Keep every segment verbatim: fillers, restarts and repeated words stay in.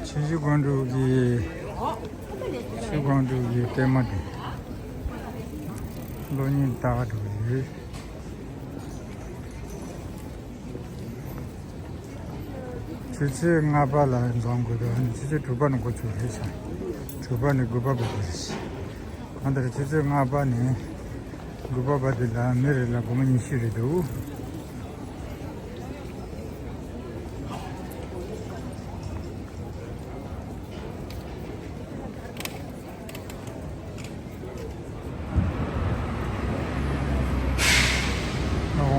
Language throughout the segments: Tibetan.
ཆུ་བཞི་སྒང་དྲུག་གི། ཆུ་སྒང་དྲུག་གི་ལྟད་མོ་དེ། གློག་བརྙན་ལྟ་ག་འགྲོ་གི་ཡོད། ཆུ་ཚོད་ལྔ་པ་ལ་འཛོམས་དགོས་འདུག་ཨ་ནི་ཆུ་ཚོད་དྲུག་པ་ནས་འགོ་ཚུགས་རེད་ཤག་དྲུག་པ་ནས་དགུ་པ་བར་དུ་རེད་ཤག་ཨ་ནི་ཆུ་ཚོད་ལྔ་པ་ནས་དགུ་པ་བར་དུ་ལ་མི་རེ་ལ་སྒོར་མོ་ཉི་ཤུ་རེད་འདུག་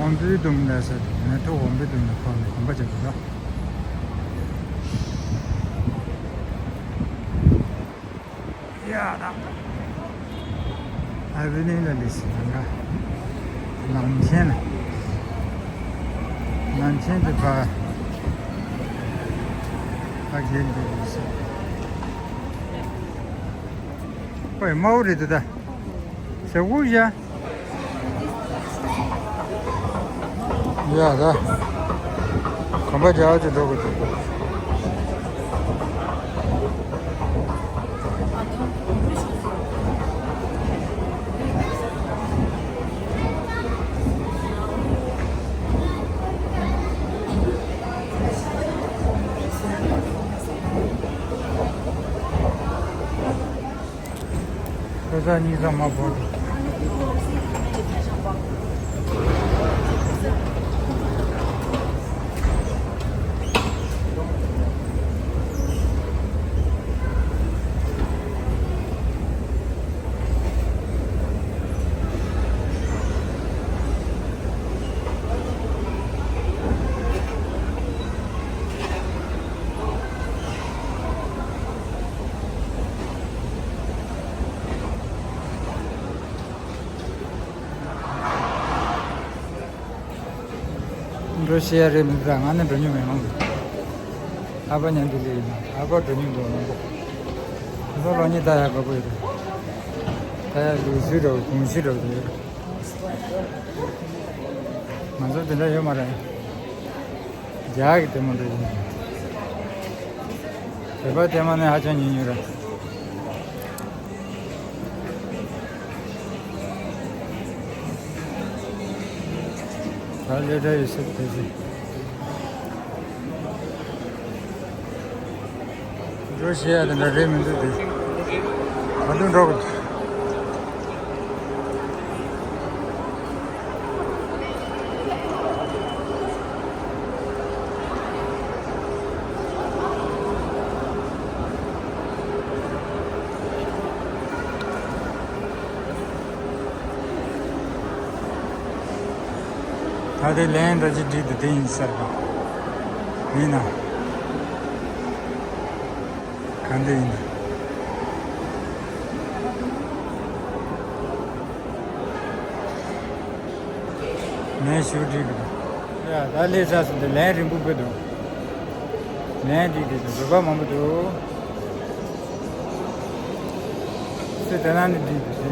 འོམ་བུའི་ལྡུམ་ལ་ཟེར། མེ་ཏོག་འོམ་བུའི་ལྡུམ་ལ་ཕབ་ནས་གོམ་པ་རྒྱག་དགོས་ལ། ཡ་ད། ཨ་བི་ནི་ལ་ལི་སི་ནང་ག་ནང་ཆེན་ལ། ནང་ཆེན་དུ་ཕ། ཕ་རྒྱལ་དུ་ལི་སི། ཨོའི་དམར་པོ་རེད་འདུག་ད། ཟེར་འུ་ཡ། ཡ་ད། གོམ་པ་རྒྱག་ཅིག་འགྲོ་དགོས་འདུག་ཁོ་ཚ་གཉིས་ཀ་མ་བོར། འགྲོ་ཤེས་ཡ་རེད་མི་འདྲ། ང་ནི་འགྲོ་མྱོང་མེད་ང་། ཨ་ཕ་མཉམ་དུ་སླེབས་ཡིན། ཨ་ཕ་འགྲོ་མྱོང་འདུག་མང་པོ། ཁོ་ཚོ་ལོ་གཉིས་ལྟ་ཡ་དགའ་པོ་ཡོད་རེད། ལྟ་ཡ་ལུག་སུས་འགྲོ་གུང་སུས་འགྲོ་དེ་ཡོད། ང་ཚོ་དེ་འདྲ་ཡོད་མ་རེད། རྒྱ་གི་ལྟད་མོ་འདྲ་ཡིན། བོད་པ་ལྟད་མོ་ནི་ཧ་ཅང་ཉུང་ཉུང་རེད། ད་སླེབས་གྲབས་ཡོད་སྲིད་དེ་ཚེ། འགྲོ་ཤེས་ཡ་དེ་འདྲ་རེད་མི་འདུག་དེ། ག་དུས་འགྲོ་དགོས། ད་དེ་ལན་འདྲ་ཅིག་བྲིས་འདུག་དེ་ཡིན་ས་རེད་པ། ཡིན་ན། གང་འདྲ་ཡིན་ན། ལན་ཞུ་བྲིས་འདུག་ཡ་ད་ལས་ས་སུ་འདི་ལན་རིང་པོ་དགོས་འདུག་ལན་བྲིས་འདུག་བོད་པ་མང་པོ་འདུག་སེ་དེ་ན་ནི་འདི་འདི་སེ།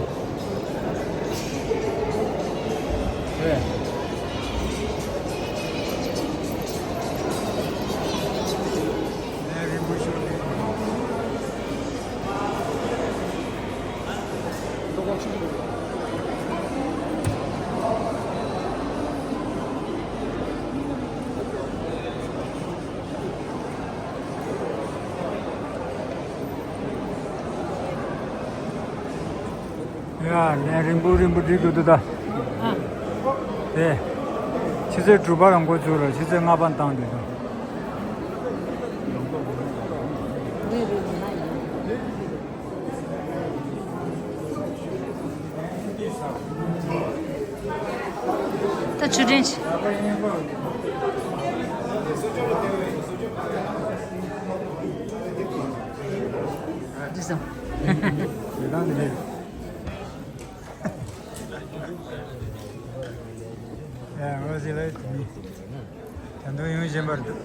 ཨེ། ལན་རིང་པོ་ཞུ་འདི། ཡ་ལན་རིང་པོ་རིང་པོ་བྲིས་འདུག་ད། ཨ། དེ། ཆུ་ཚོད་དྲུག་པ་ལ་འགོ་ཚུགས་ར་ཆུ་ཚོད་ལྔ་པ་བཏང་འདུག་ད། རེད་རེད་རེད་ན་ཡིན། ད་ཆུ་ཕྲན་ཆེ། འདི་སོང་། ཡ་ངོ་ཟེར་ལ་ད་དུང་ཡོང་བཞིན་པར་འདུག